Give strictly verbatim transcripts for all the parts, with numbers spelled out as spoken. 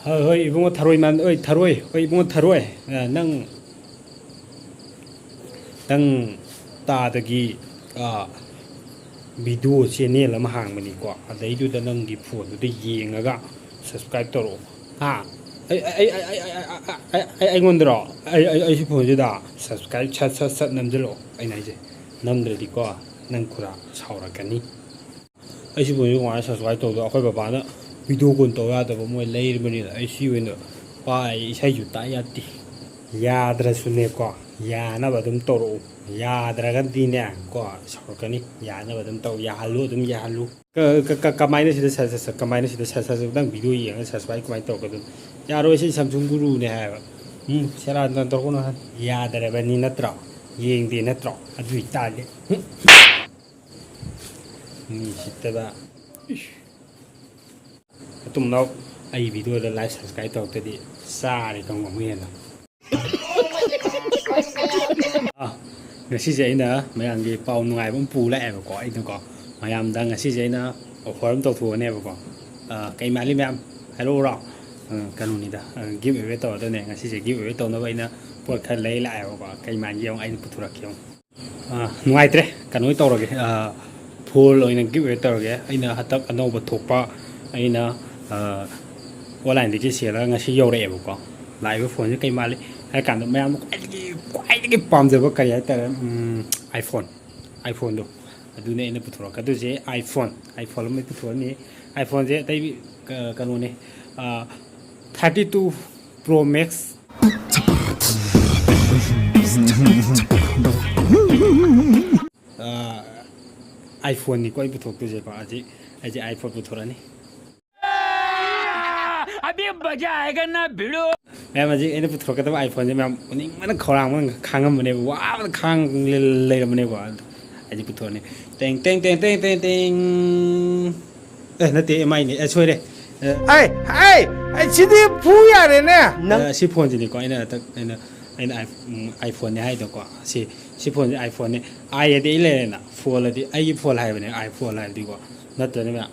ꯍꯣꯏ, ꯍꯣꯏ, ꯏꯕꯨꯡꯉꯣ ꯊꯔꯣꯏ ꯃꯥꯟ-, ꯍꯣꯏ, ꯊꯔꯣꯏ, ꯍꯣꯏ, ꯏꯕꯨꯡꯉꯣ ꯊꯔꯣꯏ꯫ ꯑ, ꯅꯪ, ꯅꯪ ꯇꯥꯗꯒꯤ, ꯑ, video channel ꯑꯃ ꯍꯥꯡꯕꯅꯤꯀꯣ, ꯑꯗꯩꯗꯨꯗ ꯅꯪꯒꯤ phoneꯗꯨꯗ ꯌꯦꯡꯉꯒ subscribe ꯇꯧꯔꯛꯑꯣ꯫ ꯍꯥ? ꯑꯩ, ꯑꯩ, ꯑꯩꯉꯣꯟꯗꯔꯣ? ꯑꯩ, ꯑꯩ, ꯑꯩꯁꯤ phoneꯁꯤꯗ subscribe ꯁꯠ, ꯁꯠ, ꯁꯠ ꯅꯝꯁꯤꯜꯂꯛꯑꯣ꯫ ꯑꯩꯅ ꯍꯥꯏꯁꯦ, ꯅꯝꯗ꯭ꯔꯗꯤꯀꯣ, ꯅꯪ ꯈꯨꯔꯥ ꯁꯥꯎꯔꯛꯀꯅꯤ꯫ ꯑꯩꯁꯤ phoneꯁꯤ ꯀꯃꯥꯏꯅ subscribe ꯇꯧꯗꯣꯏꯅꯣ? ꯑꯩꯈꯣꯏ ꯕꯕꯥꯅ video call ꯇꯧ ꯌꯥꯗꯕ ꯃꯣꯏ ꯂꯩꯔꯕꯅꯤꯅ ꯑꯩ ꯁꯤ ꯑꯣꯏꯅ ꯄꯥꯏ, ꯏꯁꯩꯁꯨ ꯇꯥ ꯌꯥꯗꯦ꯫ ꯌꯥꯗ꯭ꯔꯁꯨꯅꯦꯀꯣ, ꯌꯥꯅꯕ ꯑꯗꯨꯝ ꯇꯧꯔꯛꯎ꯫ ꯌꯥꯗ꯭ꯔꯒꯗꯤꯅꯦ ꯀꯣ, ꯁꯥꯎꯔꯛꯀꯅꯤ꯫ ꯌꯥꯅꯕ ꯑꯗꯨꯝ ꯇꯧ, ꯌꯥꯍꯜꯂꯨ, ꯑꯗꯨꯝ ꯌꯥꯍꯜꯂꯨ꯫ ꯀ-, ꯀ-, ꯀ-, ꯀꯃꯥꯏꯅ ꯁꯤꯗ ꯁ-, ꯁ-, ꯁ-, ꯀꯃꯥꯏꯅ ꯁꯤꯗ ꯁ-, ꯁ-, ꯁ-, ꯅꯪ video ꯌꯦꯡꯉꯒ subscribe ꯀꯃꯥꯏꯅ ꯇꯧꯔꯛꯀꯗꯣꯏꯅꯣ? ꯌꯥꯔꯣꯏ, ꯁꯤ Samsung ꯒꯨꯔꯨꯅꯦ ꯍꯥꯏꯕ꯫ ꯎꯝ, ꯁꯦꯔꯥꯟ ꯇꯨꯔꯥꯟ ꯇꯧꯔꯛꯀꯅꯨ ꯍꯥꯏ꯫ ꯌꯥꯗꯔꯕꯅꯤ ꯅꯠꯇ꯭ꯔꯣ? ꯌꯦꯡꯗꯦ ꯅꯠꯇ꯭ꯔꯣ? ꯑꯗꯨ ꯑꯣꯏꯇꯥꯔꯗꯤ, ꯍꯨꯝ꯫ ꯃꯤ ꯎꯁꯤꯠꯇꯕ꯫ ꯏꯁ꯫ ꯑꯗꯨꯝꯅ ꯑꯩ videoꯗ like subscribe ꯇꯧꯔꯛꯇꯗꯤ ꯆꯥꯔꯦ ꯀꯥꯡꯕꯨ ꯑꯃꯨꯛ ꯍꯦꯟꯅ꯫ ꯑꯥ, ꯉꯁꯤꯁꯦ ꯑꯩꯅ ꯃꯌꯥꯝꯒꯤ ꯄꯥꯎ ꯅꯨꯡꯉꯥꯏꯕ ꯑꯃ ꯄꯨ ꯂꯥꯛꯑꯦꯕꯀꯣ꯫ ꯑꯩꯅꯀꯣ, ꯃꯌꯥꯝꯗ ꯉꯁꯤꯁꯦ ꯑꯩꯅ offer ꯑꯃ ꯇꯧꯊꯣꯛꯑꯅꯦꯕꯀꯣ꯫ ꯑꯥ, ꯀꯩ ꯃꯥꯜꯂꯤ ꯃꯌꯥꯝ? ꯍꯥꯏꯔꯛꯎꯔꯣ? ꯑꯥ, ꯀꯩꯅꯣꯅꯤꯗ, ꯑꯥ, give away ꯇꯧꯔꯗꯣꯏꯅꯦ꯫ ꯉꯁꯤꯁꯦ give away ꯇꯧꯅꯕ ꯑꯩꯅ ꯄꯣꯠ ꯈꯔ ꯂꯩ ꯂꯥꯛꯑꯦꯕꯀꯣ꯫ ꯀꯩ ꯃꯥꯟꯒꯦ ꯌꯦꯡꯉꯣ, ꯑꯩꯅ ꯄꯨꯊꯣꯔꯛꯀꯦ ꯌꯦꯡꯉꯣ꯫ ꯑꯥ, ꯅꯨꯡꯉꯥꯏꯇ꯭ꯔꯦ, ꯀꯩꯅꯣ ꯇꯧꯔꯒꯦ, ꯑꯥ, phone ꯑꯣꯏꯅ give away ꯇꯧꯔꯒꯦ꯫ ꯑꯩꯅ ꯍꯟꯗꯛ ꯑꯅꯧꯕ ꯊꯣꯛꯄ, ꯑꯩꯅ, ꯑꯥ, onlineꯗꯒꯤ ꯆꯦꯜꯂꯒ ꯉꯁꯤ ꯌꯧꯔꯛꯑꯦꯕꯀꯣ꯫ ꯂꯥꯛꯏꯕ phoneꯁꯦ ꯀꯩ ꯃꯥꯜꯂꯤ ꯍꯥꯏ ꯀꯥꯟꯗ, ꯃꯌꯥꯝꯅ ꯈ꯭ꯋꯥꯏꯗꯒꯤ, ꯈ꯭ꯋꯥꯏꯗꯒꯤ ꯄꯥꯝꯖꯕ ꯀꯔꯤ ꯍꯥꯏ ꯇꯥꯔꯦ? ꯎꯝ, iPhone, iPhoneꯗꯣ꯫ ꯑꯗꯨꯅꯦ ꯑꯩꯅ ꯄꯨꯊꯣꯔꯛꯀꯗꯣꯏꯁꯦ, iPhone, iPhone ꯑꯃ ꯄꯨꯊꯣꯛꯑꯅꯤ꯫ iPhoneꯁꯦ ꯑꯇꯩ, ꯀ-, ꯀꯩꯅꯣꯅꯦ, ꯑꯥ, thirty two Pro Max꯫ ꯑꯥ, iPhoneꯅꯤꯀꯣ ꯑꯩ ꯄꯨꯊꯣꯛꯇꯣꯏꯁꯦꯀꯣ꯫ ꯍꯧꯖꯤꯛ ꯑꯩꯁꯦ iPhone ꯄꯨꯊꯣꯔꯛꯑꯅꯤ꯫ अभी मजा आएगा ना भिड़ू। ꯃꯌꯥꯝ, ꯍꯧꯖꯤꯛ ꯑꯩꯅ ꯄꯨꯊꯣꯔꯛꯀꯗꯕ iPhoneꯁꯦ ꯃꯌꯥꯝ ꯎꯅꯤꯡꯕꯅ ꯈꯧꯔꯥꯡꯕꯅ ꯈꯥꯡꯉꯝꯕꯅꯦꯕ, ꯋꯥꯕꯅ ꯈꯥꯡ ꯂꯩꯔꯕꯅꯦꯕ꯫ ꯑꯗꯣ ꯑꯩꯁꯦ ꯄꯨꯊꯣꯛꯑꯅꯤ꯫ ꯇꯦꯡ, ꯇꯦꯡ, ꯇꯦꯡ, ꯇꯦꯡ, ꯇꯦꯡ, ꯇꯦꯡ꯫ ꯑꯦ, ꯅꯠꯇꯦ, M Iꯅꯦ꯫ ꯑꯦ, ꯁꯣꯏꯔꯦ꯫ ꯑꯦ, ꯑꯩ, ꯑꯩ, ꯑꯩ, ꯁꯤꯗꯤ ꯐꯨ ꯌꯥꯔꯦꯅꯦ꯫ ꯅꯪ ꯑꯦ, ꯁꯤ phoneꯁꯤꯅꯤꯀꯣ ꯑꯩꯅ ꯍꯟꯗꯛ, ꯑꯩꯅ, ꯑꯩꯅ iPh-, ꯎꯝ, iPhoneꯅꯦ ꯍꯥꯏꯗꯣꯀꯣ꯫ ꯁꯤ, ꯁꯤ phoneꯁꯦ iPhoneꯅꯦ꯫ I ꯑꯗꯤ ꯑꯩ ꯂꯩꯔꯦꯅ, phone ꯑꯗꯤ ꯑꯩꯒꯤ phone ꯍꯥꯏꯕꯅꯦ, iPhone ꯍꯥꯏꯕꯗꯤꯀꯣ꯫ ꯅꯠꯇ꯭ꯔꯅꯦ ꯃꯌꯥꯝ꯫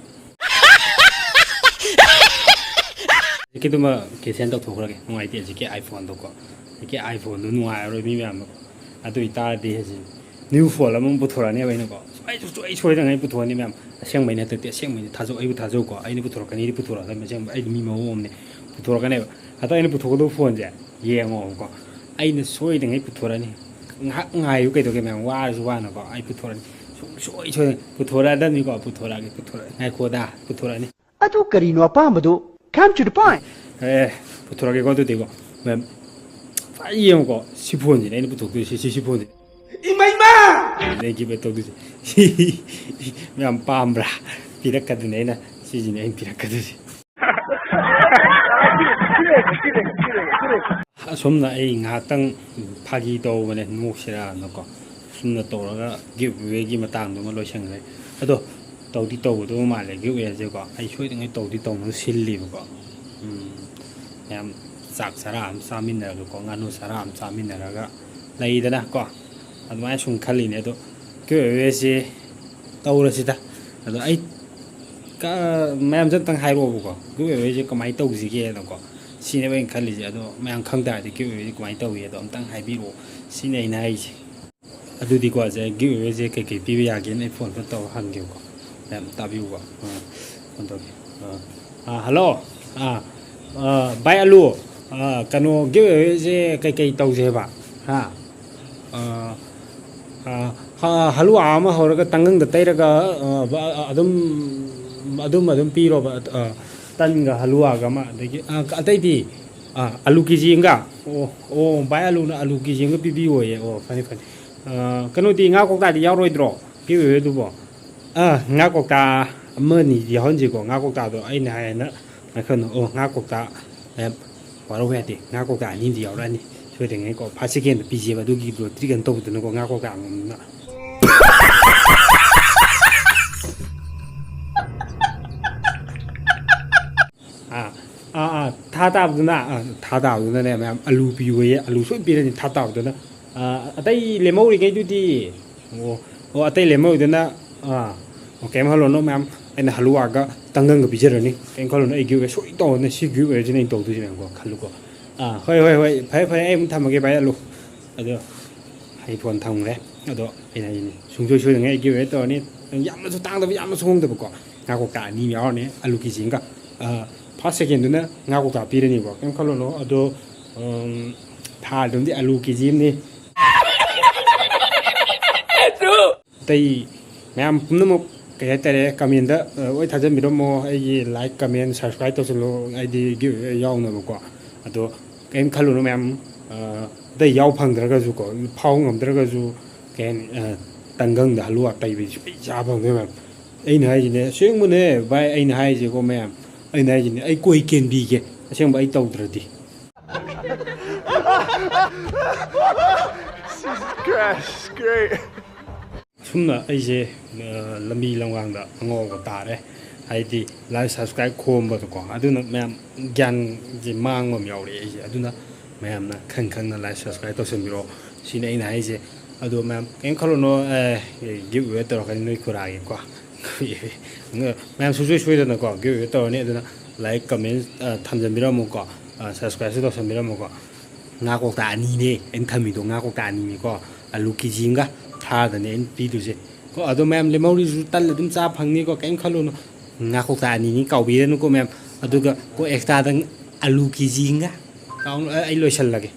ꯀꯩꯗꯨꯃ ꯀꯦꯟꯁꯦꯜ ꯇꯧꯊꯣꯛꯈ꯭ꯔꯒꯦ, ꯅꯨꯡꯉꯥꯏꯇꯦ ꯍꯧꯖꯤꯛꯀꯤ ꯑꯥꯏꯐꯣꯟꯗꯣ ꯀꯣ꯫ ꯍꯧꯖꯤꯛꯀꯤ ꯑꯥꯏꯐꯣꯟꯗꯣ ꯅꯨꯡꯉꯥꯏꯔꯔꯣꯏ ꯃꯤ ꯃꯌꯥꯝꯗꯣ꯫ ꯑꯗꯨ ꯑꯣꯏꯇꯥꯔꯗꯤ ꯍꯧꯖꯤꯛ ꯅ꯭ꯌꯨ ꯐꯣꯟ ꯑꯃꯃꯨꯛ ꯄꯨꯊꯣꯔꯛꯑꯅꯦꯕ ꯑꯩꯅꯀꯣ꯫ ꯁꯨꯡꯁꯣꯏ ꯁꯨꯡꯁꯣꯏ ꯁꯣꯏꯗꯅꯉꯩ ꯄꯨꯊꯣꯛꯑꯅꯤ ꯃꯌꯥꯝ꯫ ꯑꯁꯦꯡꯕꯩꯅꯦ ꯍꯟꯗꯛꯇꯤ, ꯑꯁꯦꯡꯕꯩꯅꯦ, ꯊꯥꯖꯧ, ꯑꯩꯕꯨ ꯊꯥꯖꯧꯀꯣ꯫ ꯑꯩꯅ ꯄꯨꯊꯣꯔꯛꯀꯅꯤꯗꯤ ꯄꯨꯊꯣꯔꯛꯑꯗꯕꯅꯤ ꯑꯁꯦꯡꯕ꯫ ꯑꯩꯗꯤ ꯃꯤ ꯃꯑꯣꯡ ꯑꯃꯅꯦ, ꯄꯨꯊꯣꯔꯛꯀꯅꯦꯕ꯫ ꯑꯗꯣ ꯑꯩꯅ ꯄꯨꯊꯣꯛꯀꯗꯧꯕ ꯐꯣꯟꯁꯦ ꯌꯦꯡꯉꯣꯕꯀꯣ꯫ ꯑꯩꯅ ꯁꯣꯏꯗꯉꯩ ꯄꯨꯊꯣꯔꯛꯑꯅꯤ꯫ ꯉꯥꯏꯍꯥꯛ ꯉꯥꯏꯌꯨ ꯀꯩꯗꯧꯒꯦ ꯃꯌꯥꯝ, ꯋꯥꯔꯁꯨ ꯋꯥꯅꯀꯣ꯫ ꯑꯩ ꯄꯨꯊꯣꯔꯛꯑꯅꯤ, ꯁꯨꯡꯁꯣꯏ ꯁꯣꯏꯗꯅ ꯄꯨꯊꯣꯔꯛꯑꯗꯕꯅꯤꯀꯣ꯫ ꯄꯨꯊꯣꯔꯛꯑꯒꯦ, ꯄꯨꯊꯣꯔꯛꯑꯒꯦ, ꯉꯥꯏꯈꯣꯗ, ꯄꯨꯊꯣꯔꯛꯑꯅꯤ꯫ ꯑꯗꯨ ꯀꯔꯤꯅꯣ ꯑꯄꯥꯝꯕꯗꯨ? Come to the point. ꯑꯦ, ꯄꯨꯊꯣꯔꯛꯑꯒꯦꯀꯣ ꯑꯗꯨꯗꯤꯀꯣ꯫ ꯃꯌꯥꯝ, ꯐꯖꯅ ꯌꯦꯡꯉꯨꯀꯣ꯫ ꯁꯤ ꯐꯣꯟꯁꯤꯅꯦ ꯑꯩꯅ ꯄꯨꯊꯣꯛꯇꯣꯏꯁꯦ, ꯁꯤ, ꯁꯤ ꯐꯣꯟꯁꯤꯅꯦ꯫ ꯏꯃꯩꯃ! ꯑꯩ give away ꯇꯧꯗꯣꯏꯁꯦ꯫ ꯃꯌꯥꯝ ꯄꯥꯝꯕ꯭ꯔꯥ? ꯄꯤꯔꯛꯀꯗꯣꯏꯅꯦ ꯑꯩꯅ꯫ ꯁꯤꯁꯤꯅꯦ ꯑꯩꯅ ꯄꯤꯔꯛꯀꯗꯣꯏꯁꯦ꯫ ꯑꯁꯨꯝꯅ ꯑꯩ ꯉꯥꯏꯍꯥꯛꯇꯪ ꯐꯥꯒꯤ ꯇꯧꯕꯅꯦ, ꯅꯣꯛꯁꯤꯔꯥꯅꯀꯣ꯫ ꯑꯁꯨꯝꯅ ꯇꯧꯔꯒ give away ꯒꯤ ꯃꯇꯥꯡꯗꯨꯃ ꯂꯣꯏꯁꯟꯈ꯭ꯔꯦ꯫ ꯑꯗꯣ ꯇꯧꯗꯤ ꯇꯧꯒꯗꯧꯕ ꯃꯥꯜꯂꯦ give away ꯁꯦꯀꯣ꯫ ꯑꯩ ꯁꯣꯏꯗꯉꯩ ꯇꯧꯗꯤ ꯇꯧꯅꯕ ꯁꯤꯜꯂꯤꯕꯀꯣ꯫ ꯎꯝ, ꯃꯌꯥꯝ ꯆꯥꯛ ꯆꯔꯥ ꯑꯃ ꯆꯥꯃꯤꯟꯅꯔꯒꯀꯣ, ꯉꯥꯅꯨ ꯆꯔꯥ ꯑꯃ ꯆꯥꯃꯤꯟꯅꯔꯒ ꯂꯩꯗꯅꯀꯣ꯫ ꯑꯗꯨꯃꯥꯏꯅ ꯁꯨꯝ ꯈꯜꯂꯤꯅꯦ꯫ ꯑꯗꯣ give away ꯁꯦ ꯇꯧꯔꯁꯤꯗ꯫ ꯑꯗꯣ ꯑꯩ ꯀ-, ꯃꯌꯥꯝꯁꯨ ꯑꯝꯇꯪ ꯍꯥꯏꯔꯛꯑꯣꯕꯀꯣ, give away ꯁꯦ ꯀꯃꯥꯏꯅ ꯇꯧꯁꯤꯒꯦꯅꯀꯣ꯫ ꯁꯤꯅꯦꯕ ꯑꯩꯅ ꯈꯜꯂꯤꯁꯦ꯫ ꯑꯗꯣ ꯃꯌꯥꯝ ꯈꯪ ꯇꯥꯔꯗꯤ give away ꯁꯦ ꯀꯃꯥꯏꯅ ꯇꯧꯏ ꯑꯗꯣ ꯑꯝꯇꯪ ꯍꯥꯏꯕꯤꯔꯛꯑꯣ꯫ ꯁꯤꯅꯦ ꯑꯩꯅ ꯍꯥꯏꯔꯤꯁꯦ꯫ ꯑꯗꯨꯗꯤꯀꯣ, ꯁꯦ give away ꯁꯦ ꯀꯩꯀꯩ ꯄꯤꯕ ꯌꯥꯒꯦꯅ ꯑꯩ ꯐꯣꯟꯗ ꯇꯧꯔ ꯍꯪꯒꯦꯕꯀꯣ꯫ ꯃꯌꯥꯝ ꯇꯥꯕꯤꯌꯨꯀꯣ꯫ ꯑꯥ, ꯐꯣꯟ ꯇꯧꯒꯦ꯫ ꯑꯥ, ꯑꯥ, ꯍꯜꯂꯣ꯫ ꯑꯥ, ꯑꯥ, ꯚꯥꯏ ꯑꯂꯨ, ꯑꯥ, ꯀꯩꯅꯣ, give away ꯁꯦ ꯀꯩꯀꯩ ꯇꯧꯁꯦꯕ? ꯍꯥ? ꯑꯥ, ꯑꯥ, ꯍ-, ꯍꯂꯨꯋꯥ ꯑꯃ ꯍꯧꯔꯒ ꯇꯪꯒꯪꯗ ꯇꯩꯔꯒ, ꯑꯥ, ꯕ-, ꯑꯗꯨꯝ, ꯑꯗꯨꯝ, ꯑꯗꯨꯝ ꯄꯤꯔꯣꯕ꯫ ꯑꯥ, ꯇꯟꯒ ꯍꯂꯨꯋꯥꯒ ꯑꯃ, ꯑꯗꯒꯤ, ꯑꯥ, ꯑꯇꯩꯗꯤ? ꯑꯥ, ꯑꯂꯨ ꯀꯦ ꯖꯤ ꯑꯃꯒ? ꯑꯣ, ꯑꯣ, ꯚꯥꯏ ꯑꯂꯨꯅ ꯑꯂꯨ ꯀꯦ ꯖꯤ ꯑꯃꯒ ꯄꯤꯕꯤꯌꯣꯌꯦ꯫ ꯑꯣ, ꯐꯅꯤ, ꯐꯅꯤ꯫ ꯑꯥ, ꯀꯩꯅꯣꯗꯤ, ꯉꯥ ꯀꯧꯇꯥꯗꯤ ꯌꯥꯎꯔꯣꯏꯗ꯭ꯔꯣ? ꯄꯤꯔꯣꯏ ꯑꯗꯨꯕꯣ? ꯑꯥ, ꯉꯥ ꯀꯧꯇꯥ ꯑꯃ ꯑꯅꯤꯗꯤ ꯌꯥꯎꯍꯟꯁꯤꯀꯣ꯫ ꯉꯥ ꯀꯧꯇꯥꯗꯣ ꯑꯩꯅ ꯍꯥꯏꯌꯦꯅ, ꯉꯥꯏꯈꯣ, ꯑꯣ, ꯉꯥ ꯀꯧꯇꯥ, ꯑꯦ, ꯋꯥꯔꯧꯕ ꯌꯥꯗꯦ꯫ ꯉꯥ ꯀꯧꯇꯥ ꯑꯅꯤꯗꯤ ꯌꯥꯎꯔꯛꯑꯅꯤ ꯁꯣꯏꯗ꯭ꯔꯤꯉꯩꯀꯣ꯫ ꯐꯥꯔꯁ ꯁꯦꯀꯦꯟꯗ ꯄꯤꯖꯦꯕ ꯑꯗꯨꯒꯤ ꯂꯣꯇ꯭ꯔꯤ ꯀꯩꯅꯣ ꯇꯧꯕꯗꯨꯅꯀꯣ, ꯉꯥ ꯀꯧꯇꯥ ꯑꯃꯃꯝꯅ꯫ ꯑꯥ, ꯑꯥ, ꯑꯥ, ꯊꯥ ꯇꯥꯕꯗꯨꯅ, ꯑꯥ, ꯊꯥ ꯇꯥꯕꯗꯨꯅꯅꯦ ꯃꯌꯥꯝ ꯑꯂꯨ ꯄꯤꯌꯨꯌꯦ, ꯑꯂꯨ ꯁꯣꯏ ꯄꯤꯔꯅꯤ ꯊꯥ ꯇꯥꯕꯗꯨꯅ꯫ ꯑꯥ, ꯑꯇꯩ ꯂꯦꯝꯍꯧꯔꯤꯈꯩꯗꯨꯗꯤ? ꯑꯣ, ꯑꯣ, ꯑꯇꯩ ꯂꯦꯝꯍꯧꯔꯤꯗꯨꯅ, ꯑꯥ, ꯑꯣ, ꯀꯩꯝ ꯈꯜꯂꯨꯅꯨ ꯃꯌꯥꯝ, ꯑꯩꯅ ꯍꯜꯂꯨꯋꯥꯒ ꯇꯪꯒꯪꯒ ꯄꯤꯖꯔꯅꯤ꯫ ꯀꯩꯝ ꯈꯜꯂꯨꯅꯨ, ꯑꯩ ꯒꯤꯐ ꯑꯦꯋꯦ ꯁꯣꯏ ꯇꯧꯔꯅꯤ꯫ ꯁꯤ ꯒꯤꯐ ꯑꯦꯋꯦꯁꯤꯅꯦ ꯑꯩꯅ ꯇꯧꯗꯣꯏꯁꯤꯅꯦꯀꯣ, ꯈꯜꯂꯨꯀꯣ꯫ ꯑꯥ, ꯍꯣꯏ, ꯍꯣꯏ, ꯍꯣꯏ, ꯐꯔꯦ, ꯐꯔꯦ, ꯑꯩ ꯑꯃꯨꯛ ꯊꯝꯃꯒꯦ ꯚꯥꯏ, ꯑꯂꯨ꯫ ꯑꯗꯣ ꯑꯩ ꯐꯣꯟ ꯊꯝꯈ꯭ꯔꯦ꯫ ꯑꯗꯣ ꯑꯩꯅ ꯍꯥꯏꯁꯤꯅꯤ, ꯁꯨꯡꯁꯣꯏ ꯁꯣꯏꯗꯅꯉꯥꯏ ꯑꯩ ꯒꯤꯐ ꯑꯦꯋꯦ ꯇꯧꯔꯅꯤ꯫ ꯌꯥꯝꯅꯁꯨ ꯇꯥꯡꯗꯕ, ꯌꯥꯝꯅꯁꯨ ꯍꯣꯡꯗꯕꯀꯣ, ꯉꯥ ꯀꯧꯇꯥ ꯑꯅꯤ ꯑꯃ ꯌꯥꯎꯔꯅꯤ, ꯑꯂꯨ ꯀꯦ ꯖꯤ ꯑꯃꯒ꯫ ꯐꯥꯔꯁ ꯁꯦꯀꯦꯟꯗꯨꯅ ꯉꯥ ꯀꯧꯇꯥ ꯄꯤꯔꯅꯤꯀꯣ, ꯀꯩꯝ ꯈꯜꯂꯨꯅꯨ꯫ ꯑꯗꯣ ꯎꯝ, ꯊꯥꯔꯗꯨꯝꯗꯤ ꯑꯂꯨ ꯀꯦ ꯖꯤ ꯑꯃꯅꯤ꯫ ꯑꯇꯩ ꯃꯌꯥꯝ ꯄꯨꯝꯅꯃꯛ, ꯀꯩ ꯍꯥꯏꯇꯥꯔꯦ, ꯀꯃꯦꯟꯗ, ꯑ, ꯂꯣꯏ ꯊꯥꯖꯟꯕꯤꯔꯝꯃꯣ꯫ ꯑꯩꯒꯤ ꯂꯥꯏꯛ, ꯀꯃꯦꯟ, ꯁꯕꯁꯀ꯭ꯔꯥꯏꯕ ꯇꯧꯁꯜꯂꯣ, ꯍꯥꯏꯗꯤ ꯒꯤꯐ ꯑꯦꯋꯦ ꯌꯥꯎꯅꯕꯀꯣ꯫ ꯑꯗꯣ ꯀꯩꯝ ꯈꯜꯂꯨꯅꯨ ꯃꯌꯥꯝ, ꯑ, ꯑꯇꯩ ꯌꯥꯎ ꯐꯪꯗ꯭ꯔꯒꯁꯨꯀꯣ, ꯐꯥꯎ ꯉꯝꯗ꯭ꯔꯒꯁꯨ, ꯀꯩ ꯍꯥꯏꯅꯤ, ꯑ, ꯇꯪꯒꯪꯗ ꯍꯜꯂꯨꯋꯥ ꯇꯩꯕꯁꯤ ꯑꯩ ꯆꯥ ꯐꯪꯗꯣꯏ ꯃꯌꯥꯝ꯫ ꯑꯩꯅ ꯍꯥꯏꯁꯤꯅꯦ, ꯑꯁꯦꯡꯕꯅꯦ ꯚꯥꯏ, ꯑꯩꯅ ꯍꯥꯏꯁꯦꯀꯣ ꯃꯌꯥꯝ, ꯑꯩꯅ ꯍꯥꯏꯁꯤꯅꯦ, ꯑꯩ ꯀꯣꯏ ꯀꯦꯟꯕꯤꯒꯦ, ꯑꯁꯦꯡꯕ ꯑꯩ ꯇꯧꯗ꯭ꯔꯗꯤ꯫ Jesus Christ, great. ꯑꯁꯨꯝꯅ ꯑꯩꯁꯦ, ꯑ, ꯂꯝꯕꯤ ꯂꯝꯒꯥꯡꯗ ꯑꯉꯥꯎꯕ ꯇꯥꯔꯦ꯫ ꯍꯥꯏꯗꯤ ꯂꯥꯏꯛ ꯁꯕꯁꯀ꯭ꯔꯥꯏꯕ ꯈꯣꯝꯕꯗꯀꯣ, ꯑꯗꯨꯅ ꯃꯌꯥꯝ ꯒ꯭ꯌꯥꯟꯁꯦ ꯃꯥꯡꯕ ꯑꯃ ꯌꯥꯎꯔꯛꯑꯦ ꯑꯩꯁꯦ꯫ ꯑꯗꯨꯅ ꯃꯌꯥꯝꯅ ꯈꯪ ꯈꯪꯅ ꯂꯥꯏꯛ ꯁꯕꯁꯀ꯭ꯔꯥꯏꯕ ꯇꯧꯁꯟꯕꯤꯔꯣ, ꯁꯤꯅꯤ ꯑꯩꯅ ꯍꯥꯏꯁꯦ꯫ ꯑꯗꯣ ꯃꯌꯥꯝ ꯀꯩꯝ ꯈꯜꯂꯨꯅꯣ, ꯑꯦ, ꯒꯤꯐ ꯑꯦꯋꯦ ꯇꯧꯔꯛꯀꯅꯤ ꯅꯣꯏ ꯈꯨꯔꯥꯒꯤꯀꯣ꯫ ꯃꯌꯥꯝ ꯁꯨꯡꯁꯣꯏ ꯁꯣꯏꯗꯅꯀꯣ ꯒꯤꯐ ꯑꯦꯋꯦ ꯇꯧꯔꯅꯤ꯫ ꯑꯗꯨꯅ ꯂꯥꯏꯛ, ꯀꯃꯦꯟ, ꯑ, ꯊꯝꯖꯟꯕꯤꯔꯝꯃꯨꯀꯣ, ꯑ, ꯁꯕꯁꯀ꯭ꯔꯥꯏꯕꯁꯨ ꯇꯧꯁꯟꯕꯤꯔꯝꯃꯨꯀꯣ꯫ ꯉꯥ ꯀꯧꯇꯥ ꯑꯅꯤꯅꯦ ꯑꯩꯅ ꯊꯝꯃꯤꯗꯣ, ꯉꯥ ꯀꯧꯇꯥ ꯑꯅꯤꯅꯦꯀꯣ, ꯑꯂꯨ ꯀꯦ ꯖꯤ ꯑꯃꯒ ꯊꯥꯔꯗꯅꯦ ꯑꯩꯅ ꯄꯤꯗꯣꯏꯁꯦ꯫ ꯀꯣ, ꯑꯗꯣ ꯃꯌꯥꯝ ꯂꯦꯝꯍꯧꯔꯤꯁꯨ ꯇꯜꯂ ꯑꯗꯨꯝ ꯆꯥ ꯐꯪꯅꯤꯀꯣ, ꯀꯩꯝ ꯈꯜꯂꯨꯅꯨ꯫ ꯉꯥ ꯀꯧꯇꯥ ꯑꯅꯤꯅꯤ ꯀꯥꯎꯕꯤꯔꯅꯨꯀꯣ ꯃꯌꯥꯝ꯫ ꯑꯗꯨꯒ ꯀꯣ ꯑꯦꯛꯁꯇ꯭ꯔꯥꯗ ꯑꯂꯨ ꯀꯦ ꯖꯤ ꯑꯃꯒ ꯀꯥꯎꯅꯨ꯫ ꯑ, ꯑꯩ ꯂꯣꯏꯁꯜꯂꯒꯦ꯫